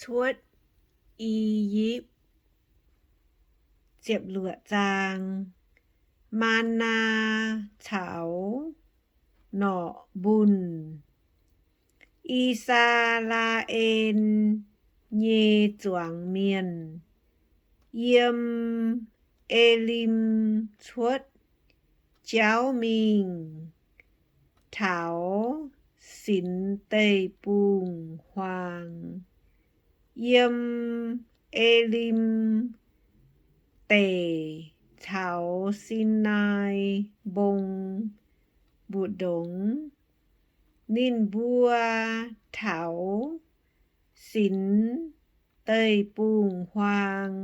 cuotv I^yipv. Ziepc luoqc zaang. Maa^naa caux norqc mbunh. I^saa^laa^en nyei zuangx mienh yiem E^lim cuotv jauv mingh taux Sinx Deic-Bung-Huaang. Yiem E^lim Deic caux Sinaai Mbong mbu'ndongx, ninh mbuo taux Sinx Deic-Bung-Huaang.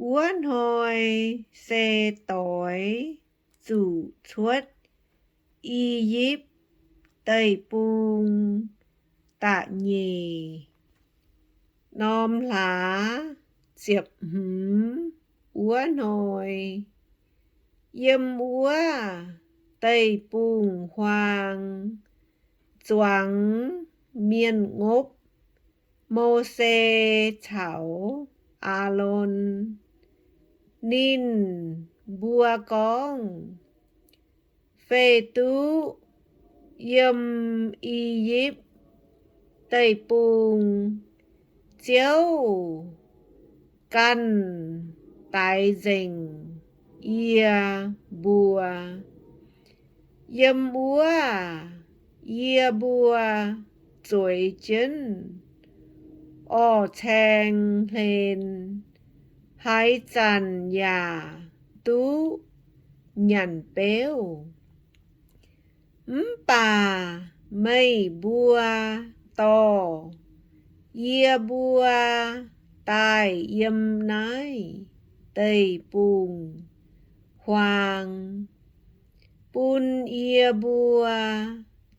Wuov hnoi se doix zuqc cuotv I^yipv Deic-Bung da'nyeic norm hlaax ziepc hmz wuov hnoi. Yiem wuov deic-bung-huaang zuangx mienh ngopv Mose caux Aalon. Ninh mbuo gorngv, Feix duqv yiem I^yipv Deic-Bung Ziouv ganh daix nzengc yie mbuo. Yiem wuov yie mbuo zueiz jienv orv-caeng hlen, haaix zanc yaac duqv nyanc beuv. Mv baac meih mbuo dorh yie mbuo daaih yiem naaiv deic-bung-huaang, bun yie mbuo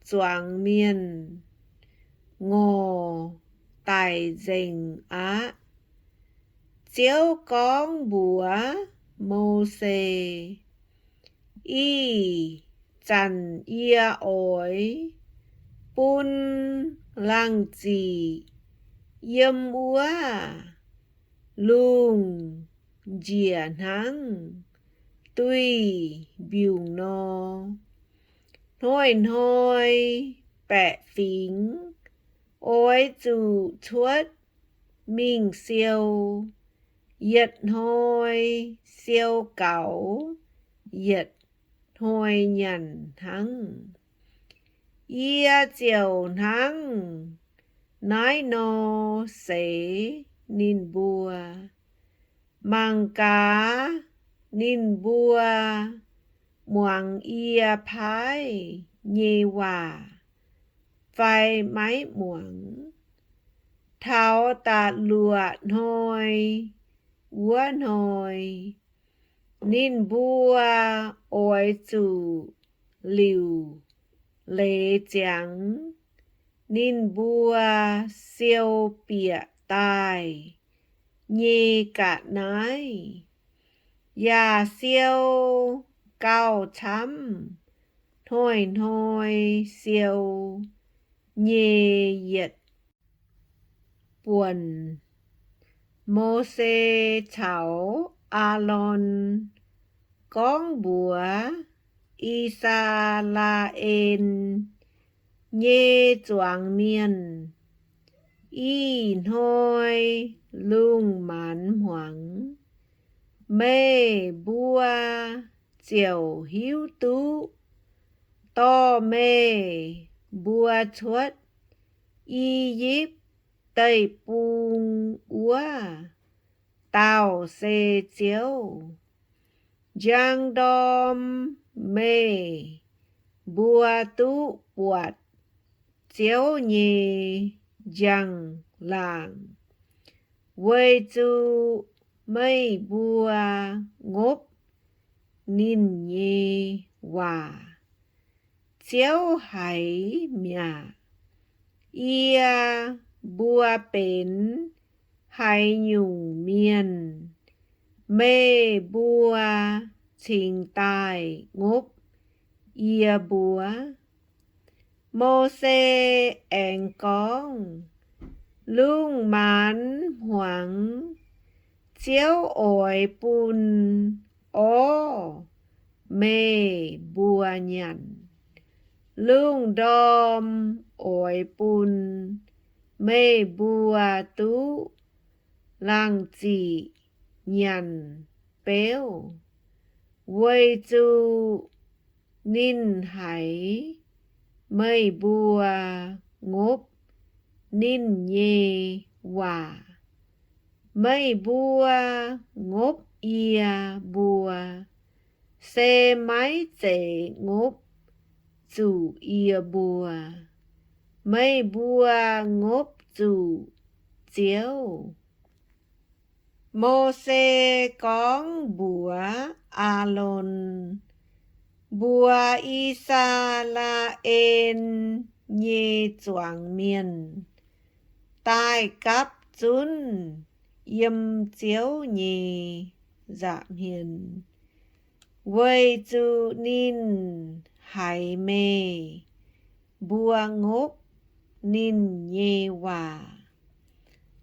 zuangx mienh ngorc daic nzengc aqv. Ziouv gorngv mbuox Mose, Ih zanc yie oix bun laangh ziqc yiem wuov lungh njiec hnangv duih mbiungc nor. Hnoi-hnoi baeqc fingx oix zuqc cuotv mingh siou. Yietc hnoi siou gaux, yietc hnoi nyanc hnangv. Yie ziouc hnangv naaiv nor seix ninh mbuo. Mangc gaax ninh mbuo muangx yie paaiv nyei waac fai maiv muangx. Taux da'luoqc hnoi wuov hnoi, ninh mbuo oix zuqc liuc leiz ziangx ninh mbuo siou bieqc daaih nyei ga'naaiv, yaac siou gauh camv hnoi-hnoi siou nyei yietc buonc. Mose caux Aalon gorngv mbuox I^saa^laa^en nyei zuangx mienh, Ih hnoi lungh maanz hmuangx meih mbuo ziouc hiuv duqv dorh meih mbuo cuotv I^yipv Deic-Bung wuov dauh se Ziouv. Njang ndorm meih mbuo duqv buatc Ziouv nyei njang-laangc, weic zuqc meih mbuo ngopv ninh nyei waac. Ziouv haiz mi'aqv. Yie mbuo benx haaix nyungc mienh, meih mbuo cingx daaih ngopv yie mbuo? Mose aengx gorngv, Lungh maanz hmuangx Ziouv oix bun orv meih mbuo nyanc. Lungh ndorm oix bun meih mbuo duqv laangh ziqc nyanc beuv, weic zuqc ninh haiz meih mbuo ngopv ninh nyei waac. Meih mbuo ngopv yie mbuo, se maiv zeiz ngopv zuqc yie mbuo. Meih mbuo ngopv zuqc Ziouv. Mose gorngv mbuox Aalon, Mbuox I^saa^laa^en nyei zuangx mienh daaih gapv zunv yiem Ziouv nyei nza'hmien, weic zuqc ninh haiz meih mbuo ngopv ninh nyei waac.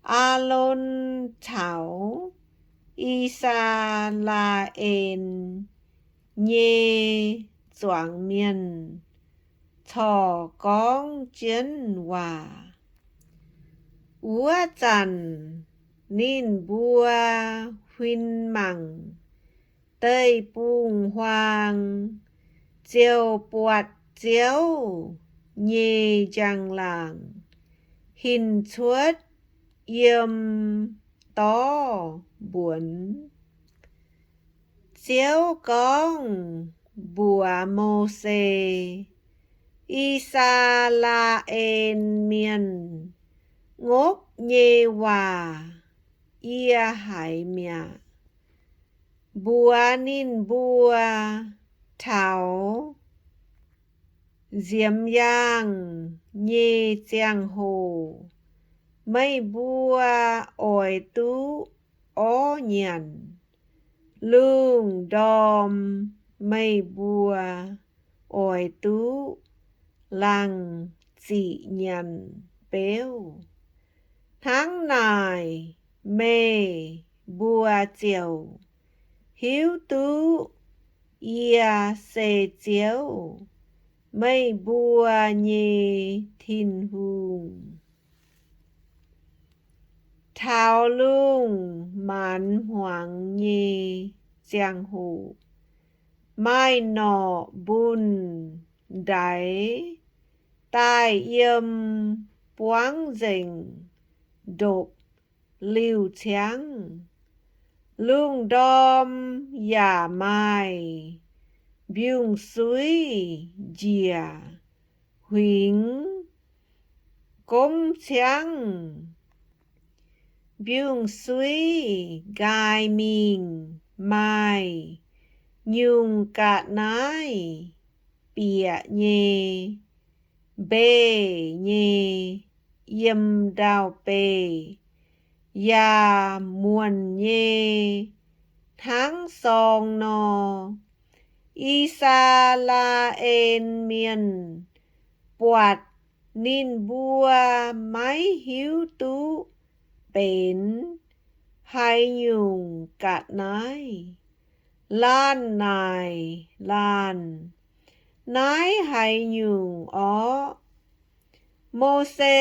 Aalon caux I^saa^laa^en nyei zuangx mienh corc gorngv jienv waac. Wuov zanc ninh mbuo huin mangc deic-bung-huaang, ziouc buatc Ziouv nyei njang-laangc hinc cuotv yiem dorv mbuonx. Ziouv gorngv mbuox Mose, I^saa^laa^en Mienh ngopv nyei waac yie haiz mi'aqv. Mbuox ninh mbuo, Taux nziemx yaangh nyei ziangh hoc meih mbuo oix duqv orv nyanc. Lungh ndorm meih mbuo oix duqv laangh ziqc nyanc beuv. Hnangv naaic meih mbuo ziouc hiuv duqv yie se Ziouv, meih mbuo nyei Tin-Hungh. Taux lungh maanz hmuangx nyei ziangh hoc, maaih norqc mbunh ndaix daaih yiem buangv nzengc ndopv-liuh ciangv. Lungh ndorm yaac maaih mbiungc-suiv njiec huingx gomv ciangv. Mbiungc-suiv nqaai mingh maaih nyungc ga'naaiv bieqc nyei, mbeic nyei, yiem ndau-beih, yaac muonc nyei hnangv sorng nor. I^saa^laa^en Mienh buatc ninh mbuo maiv hiuv duqv benx haaix nyungc ga'naaiv, laanh naaic laanh, Naaiv haaix nyungc orv? Mose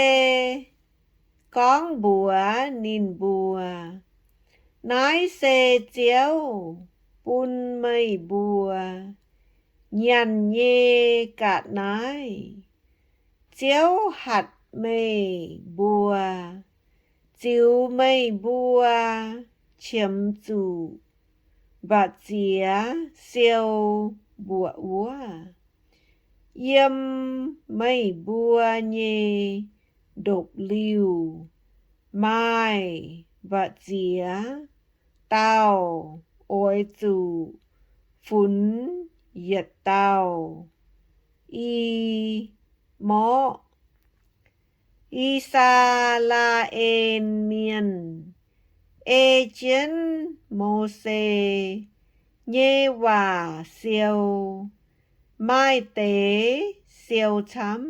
gorngv mbuox ninh mbuo, Naaiv se Ziouv bun meih mbuo nyanc nyei ga'naaiv. Ziouv hatc meih mbuo, ziux meih mbuo qiemx zuqc mba'ziex siou mbuoqc wuov. Yiem meih mbuo nyei ndopv-liuh maaih mba'ziex dauh oix zuqc funx yietc dauh i morqv. I^saa^laa^en Mienh ei jienv Mose nyei waac siou, maaih deix siou camv,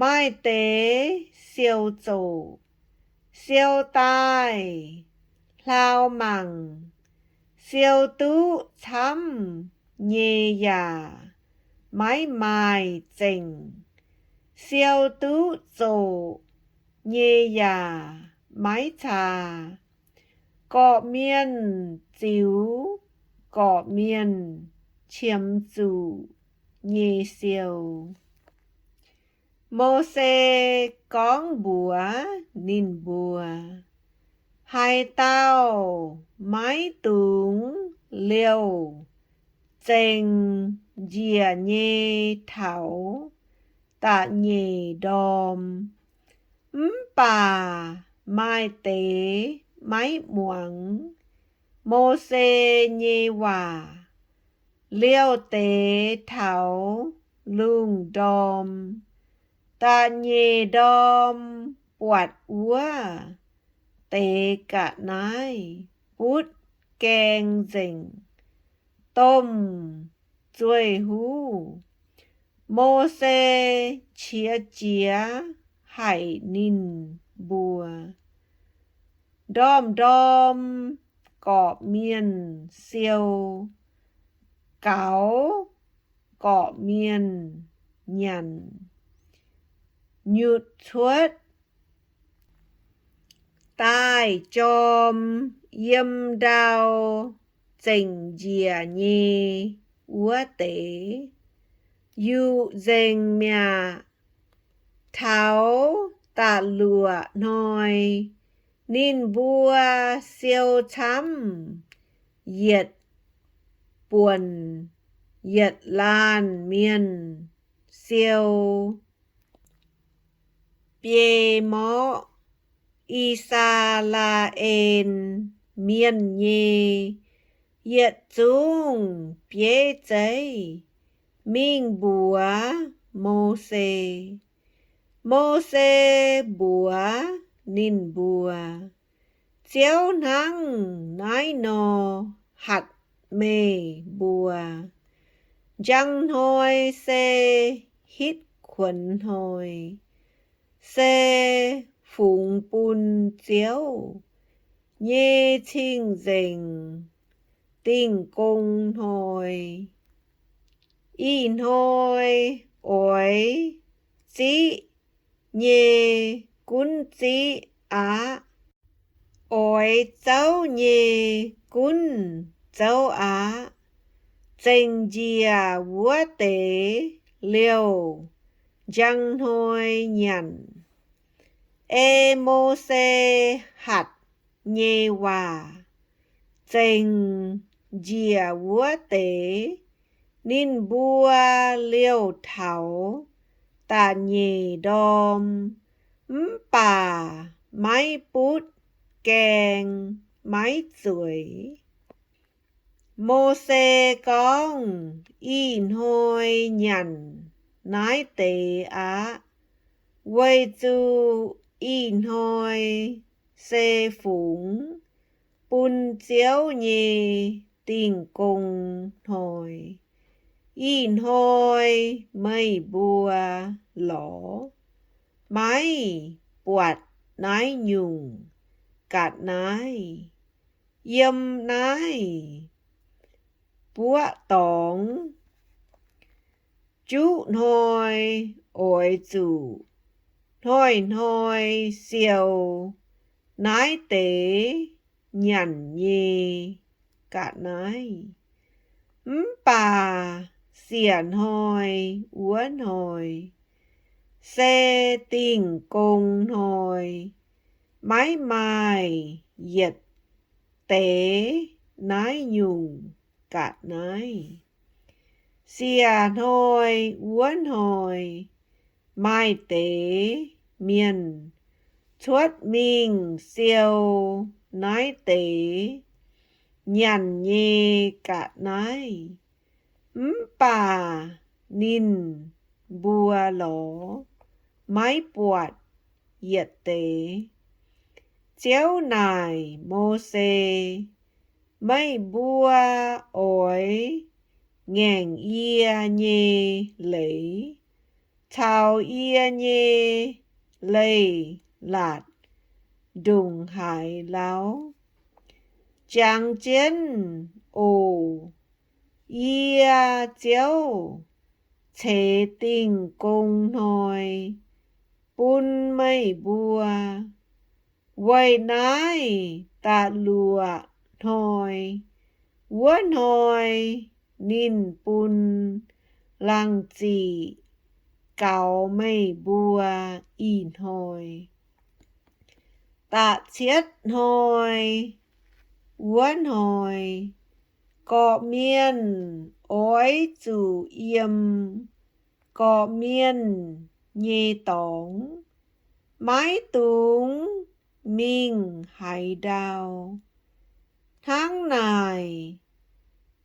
maaih deix siou zoqc. Siou daaih hlaau mangc, siou duqv camv nyei yaac maiv maaih zengc. Siou duqv zoqc nyei yaac maiv caa. Gorqv-mienh ziux gorqv-mienh qiemx zuqc nyei siou. Mose gorngv mbuox ninh mbuo, haaix dauh maiv dungx liouh zengc njiec nyei taux da'nyeic ndorm. Mv baac maaih deix maiv muangx Mose nyei waac, liouh deix taux lungh ndorm. Da'nyeic ndorm buatc wuov deix ga'naaiv butv gaeng nzengc, domh zueih huv. Mose qiex jiez haic ninh mbuo. Ndorm-ndorm gorqv-mienh siou, gaux gorqv-mienh nyanc, nyutc cuotv daaih jorm yiem ndau zengc njiec nyei wuov deix, yuqc nzengc mi'aqv. Taux da'luoqc hnoi, ninh mbuo siou camv yietc buonc yietc laanh mienh siou biei morqv. I^saa^laa^en Mienh nyei yietc zungv bieiv zeiv mingh mbuox Mose. Mose mbuox ninh mbuo, Ziouv hnangv naaiv nor hatc meih mbuo, njang hnoi se hitv kuonx hnoi, se fungx bun Ziouv nyei cing-nzengc dingh gong hnoi. Ih hnoi oix ziqv nyei gunv ziqv aqv. Oix zouv nyei gunv zouv aqv. Zengc njiec wuov deix liouh njang hnoi nyanc. Ei Mose hatc nyei waac zengc njiec wuov deix, ninh mbuo liouh taux da'nyeic ndorm mv baac maiv butv gaeng maiv zueiz. Mose gorngv, Ih hnoi nyanc naaiv deix aqv, weic zuqc ih hnoi se fungx bun Ziouv nyei dingh gong hnoi. Ih hnoi meih mbuo lorz maiv buatc naaiv nyungc ga'naaiv yiem naaiv buoqv dorngx. Juqv hnoi oix zuqc hnoi-hnoi siou naaiv deix nyanc nyei ga'naaiv. Mv baac siec hnoi wuov hnoi se dingh gong hnoi, maiv maaih yietc deix naaiv nyungc ga'naaiv. Siec hnoi wuov hnoi maaih deix mienh cuotv mingh siou naaiv deix nyanc nyei ga'naaiv, mv baac ninh mbuo lorz maiv buatc yietc deix. Ziouv naaic Mose, Meih mbuo oix ngaengc yie nyei leiz caux yie nyei leiz-latc ndongc haaix lauh. Jangx jienv oc. Yie, Ziouv, ceix dingh gong hnoi bun meih mbuo. Weic naaiv da'luoqc hnoi wuov hnoi ninh bun laangh ziqc gaux meih mbuo ih hnoi. Da'cietv hnoi wuov hnoi, gorqv-mienh oix zuqc yiem gorqv-mienh nyei dorngx, maiv dungx mingh haaix ndau. Hnangv naaic,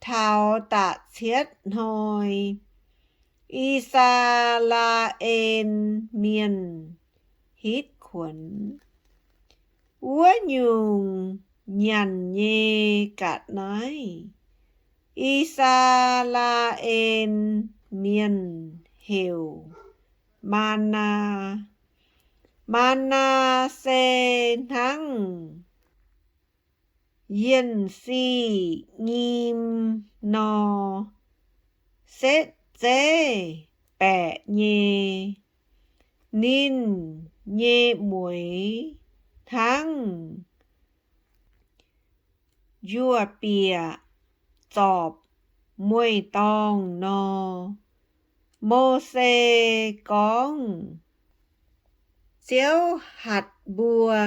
taux da'cietv hnoi, I^saa^laa^en Mienh hitv kuonx. Wuov nyungc nyanc nyei ga'naaiv I^saa^laa^en Mienh heuc maa^naa. Maa^naa se hnangv yienh sic nyim nor, setv zeiv baeqc nyei. Ninh nyei mueix hnangv njuov bieqc zorpc mueiz-dorngh nor. Mose gorngv, Ziouv hatc mbuo,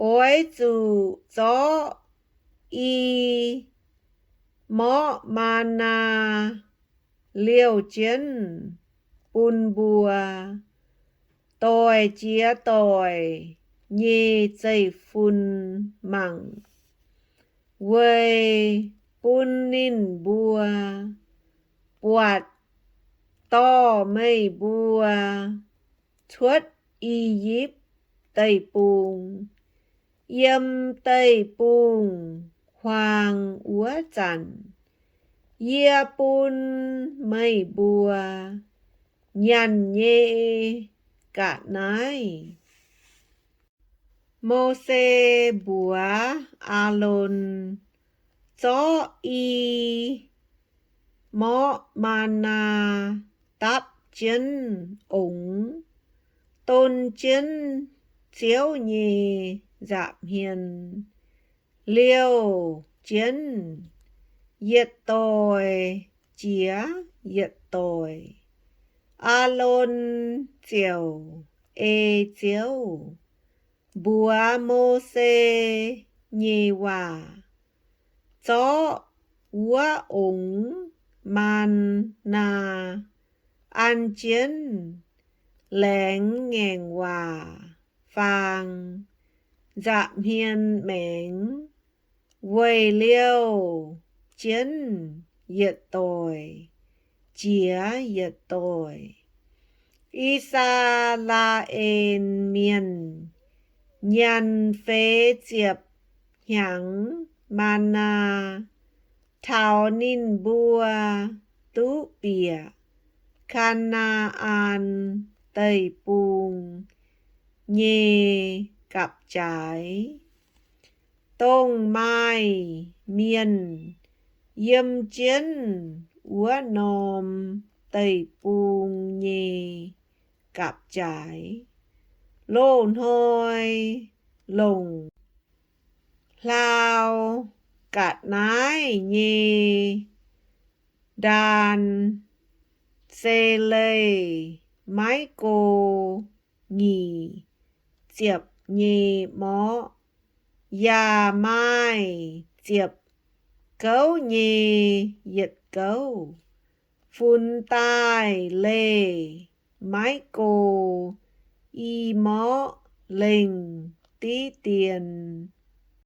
Oix zuqc zorqv i morqv maa^naa liouh jienv bun mbuo doic jiex doic nyei zeiv-fun mangc, weic bun ninh mbuo buatc dorh meih mbuo cuotv I^yipv Deic-Bung. Yiem deic-bung-huaang wuov zanc, yie bun meih mbuo nyanc nyei ga'naaiv. Mose mbuox Aalon, Zorqv i morqv maa^naa dapv jienv ongx, don jienv Ziouv nyei nza'hmien, liouh jienv yietc doic jiex yietc doic. Aalon ziouc ei Ziouv mbuox Mose nyei waac, Zorqv wuov ongx maa^naa an jienv laengz ngaengc waac faang nza'hmien maengx, weic liouh jienv yietc doic jiex yietc doic. I^saa^laa^en Mienh nyanc feix ziepc hnyangx maa^naa, taux ninh mbuo duqv bieqc Kaa^naa^an Deic-Bung nyei gapv-jaaix, dongh maaih mienh yiem jienv wuov norm deic-bung nyei gapv-jaaix. Loz-hnoi longc hlaau ga'naaiv nyei ndaan se leih maiv go nyic ziepc nyei morqv, yaac maaih ziepc gouv nyei yietc gouv, funx daaih leih maiv go i morqv lengh diqv dien.